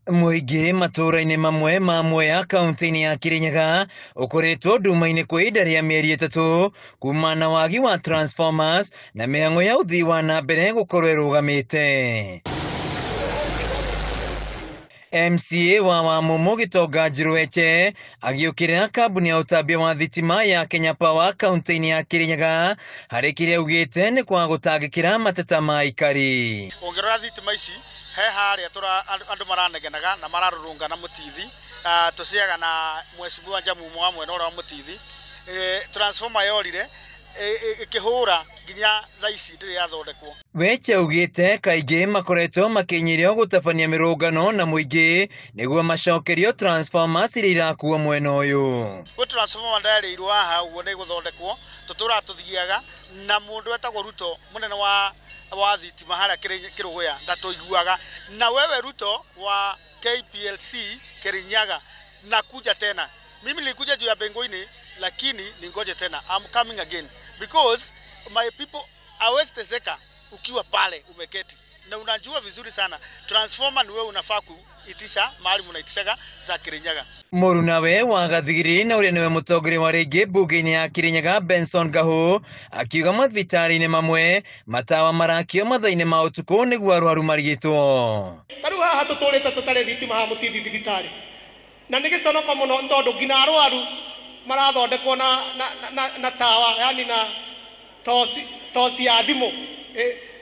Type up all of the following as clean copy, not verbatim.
Mũingĩ matũũra-inĩ mamwe ma Mwea kaunti-inĩ ya Kirinyaga ũkoretwo nduma-inĩ kwa ihinda rĩa mĩeri 3 kumana na wagi wa transformers na mĩhang'o ya ũthii wa na mbere gũkorwo ĩrũgamĩte. MCA wa Wamumu Gitonga Njirueche agĩũkĩrĩra kambuni ya ũtambia wa thitima ya Kenya Power kaunti-inĩ ya Kirinyaga harĩ kĩrĩa augĩte nĩ kwaga gũtangĩkĩra mateta ma aikari. Ũngĩrora thitima ici he harĩa andũ maranegenaga na mararũrũngana Mũtithi, tũciaga na mheshimiwa Njamumo wa mwena ũrĩa wa Mũtithi. Transformer yorire ĩkĩhũra nginya thaa ici ndĩrĩ yathondekwo. Weche augĩte kaingĩ makoretwo makĩnyĩrio gũtabania mĩrũngano na mũingĩ nĩguo macokerio transformers iria irakuo mwena ũyũ. Gwĩ transformer ndarĩirwo haha ũguo nĩ ĩgũthondekwo, tũtũraga tũthiaga na mũndũ etagwo Ruto mũnene wa thitima harĩa Kĩrũgũya ndatũiguaga, na wewe Ruto wa KPLC Kirinyaga nakuja tena. Mimi nilikuja juu ya Bengoini, lakini ningoje tena. I'm coming again because my people hawezi teseka ukiwa pale umeketi na unajua vizuri sana transformer ni wewe unafaa kuitisha mahali mnaitishaga za Kirinyaga. Mũrunawe wa Gathigiri na ũrĩa nĩwe mũtongoria wa rĩngĩ mbunge-inĩ ya Kirinyaga Benson Gahu akiuga mathibitarĩ-inĩ mamwe matawa marakio mathaa-inĩ ma ũtukũ nĩguo arwaru marigitwo. Ta rĩu haha tũtũrĩte tũtarĩ thitima haha Mũtithi thibitarĩ, na nĩ gĩconoko mũno tondũ nginya arwaru marathondekwo na tawa, yani na toci ya thimũ,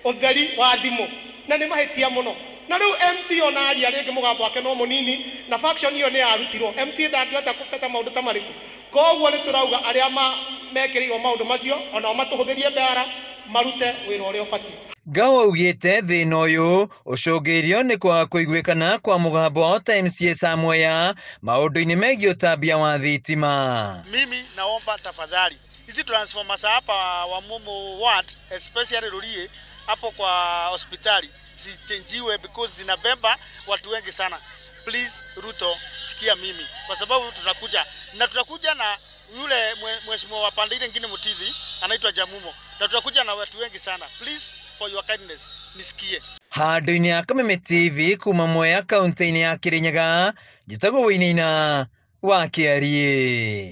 ũtheri wa thimũ, na nĩ mahĩtia mũno. Na rĩu MC ona aria rĩngĩ mũgambo wake no mũnini, na faction ĩyo nĩ yarutirwo. MC ndangĩhota gũteta maũndũ ta marĩkũ. Koguo nĩ tũrauga arĩa mekĩrĩirwo maũndũ macio onao matũhũthĩrie mbara marute wĩra ũrĩa ũbatiĩ. Gao augĩte thĩna ũyũ ũcũngĩrĩirio nĩ kwaga kũiguĩkana kwa mũgambo wa ta MCA Samoya maũndũ-inĩ megiĩ ũtambia wa thitima. Mimi naomba tafadhali hizi transformers hapa Wamumu ward especially Rurie hapo kwa hospitali zichenjiwe because zinabeba watu wengi sana. Please Ruto, sikia mimi kwa sababu tutakuja na tutakuja na yule mheshimiwa wa pande ile nyingine Mutithi anaitwa Jamumo, na tutakuja na watu wengi sana. Please for your kindness nisikie. Handũ-inĩ ya Kameme TV kuma Mwea kaunti-inĩ ya Kirinyaga, njĩtagwo Wainaina wa Kĩariĩ.